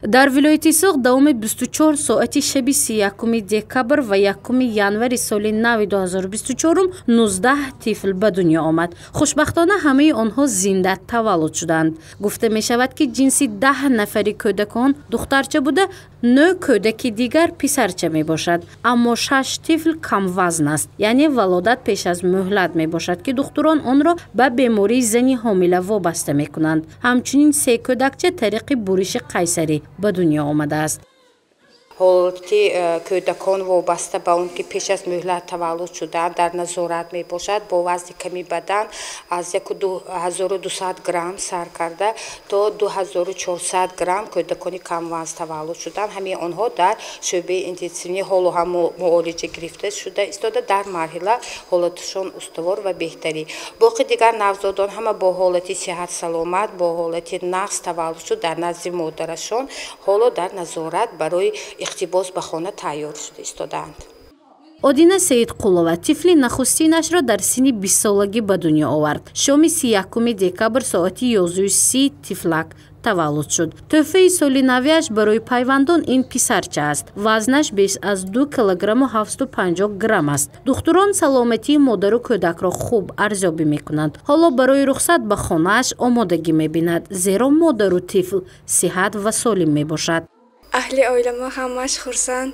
Дар вилояти Суғд давоми 24 соати шаби 31 декабр ва 1 январи соли нави 2024 19 тифл ба дунё омад. Хушбахтона, ҳамаи онҳо зинда таваллуд шуданд. Гуфта мешавад, ки ҷинси 10 нафари кӯдакон духтарча буда, нӯ кӯдаки дигар писарча мебошад. Аммо шаш тифл камвазн аст, яъне валодат пеш аз муҳлат мебошад, ки духтурон онро ба бемории зани ҳомила вобаста мекунанд. Ҳамчунин се кӯдакча тариқи буриши қайсарӣ ба дунё омадааст. Ҳолати кӯдакон вобаста ба он ки пеш аз муҳлат таваллуд шудаанд, дар назорат мебошад. Бо вазни ками бадан аз 1200 грамм сар карда то 2400 грамм кӯдакони камвазн таваллуд шуданд. Ҳамаи онҳо дар шӯъбаи интенсивӣ ҳоло ҳам муолиҷа гирифта шуда истода, дар марҳила ҳолаташон устувор ва беҳтарӣ. Боқи дигар навзодон ҳама бо ҳолати сиҳат саломат, бо ҳолати нағз таваллуд шуд, дар назди модарашон ҳоло дар назорат барои иқтибос ба хона тайёр шуда истодаанд. Одина Саидқулова тифли нахустинашро дар синни 20-солагӣ ба дунё овард. Шоми 31 декабр соати 11:30 тифлак таваллуд шуд. Тӯҳфаи соли навиаш барои пайвандон ин писарча аст. Вазнаш беш аз 2 килограмму 750 грамм аст. Духтурон саломатии модару кӯдакро хуб арзёбӣ мекунанд. Ҳоло барои рухсат ба хонааш омодагӣ мебинад, зеро модару тифл сиҳат ва солим мебошад. Аҳли оила мо ҳамаш хурсанд.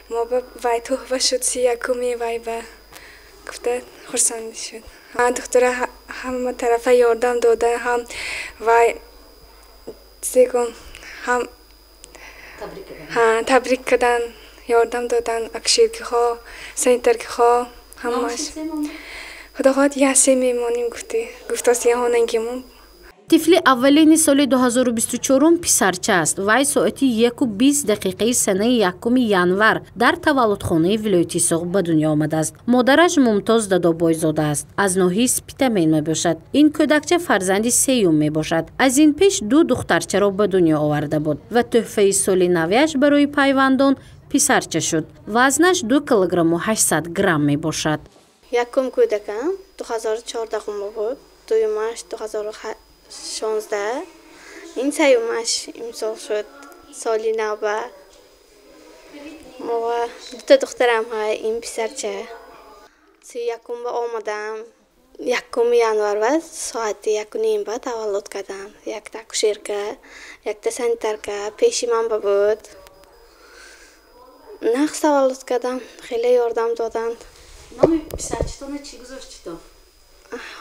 Мо ба вай туҳфа шуд, 31-уми вай ба гуфта хурсанд шуд. Духтура ҳама тарафа ёрдам дода, ҳам вай зегум, ҳам табрик кардан, ёрдам додан, акушеркиҳо, санитаркиҳо, ҳамаш. Худо хоҳад, ясе мемонем, гуфти гуфтост яҳонангимон. Тифли аввалини соли 2024 писарча аст. Вай соати 1:20 дақиқаи санаи 1 январ дар таваллудхонаи вилояти Суғд ба дунё омадааст. Модараш Мумтоз Дадобойзода аст, аз ноҳияи Спитамен мебошад. Ин кӯдакча фарзанди сеюм мебошад. Аз ин пеш ду духтарчаро ба дунё оварда буд ва тӯҳфаи соли навиаш барои пайвандон писарча шуд. Вазнаш 2 килограмму 800 грамм мебошад. Якум кӯдакам 2014 буд, дуюмаш 2016, ин сеюмаш имсол шуд. Соли навба мо дута духтарам ҳай, ин писарча. 31-ба омадам, 1 январва соати 1:30 ба таваллуд кардам. Якта акушерка, якта санитарка пеши ман ба буд. Нағз таваллуд кардам, хеле ёрдам доданд. Номи писарчатона чӣ гузоштитон?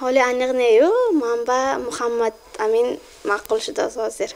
Ҳоли аниқ нею, ман ба Муҳаммад Амин маъқул шудааст ҳозир.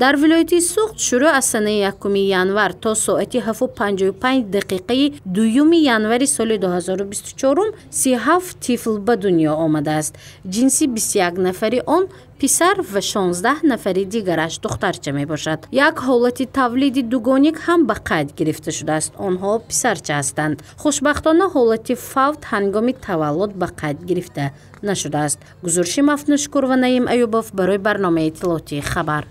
Дар вилояти Суғд шурӯъ аз санаи 1 январ то соати 7:55 дақиқаи 2 январи соли 2024 37 тифл ба дунё омадааст. Ҷинси 21 нафари он писар ва 16 нафари дигараш духтарча мебошад. Як ҳолати тавлиди дугоник ҳам ба қайд гирифта шудааст. Онҳо писарча ҳастанд. Хушбахтона, ҳолати фавт ҳангоми таваллуд ба қайд гирифта нашудааст. Гузориши Мафнушкур ва Наим Аюбов барои барномаи иттилоотии «Хабар».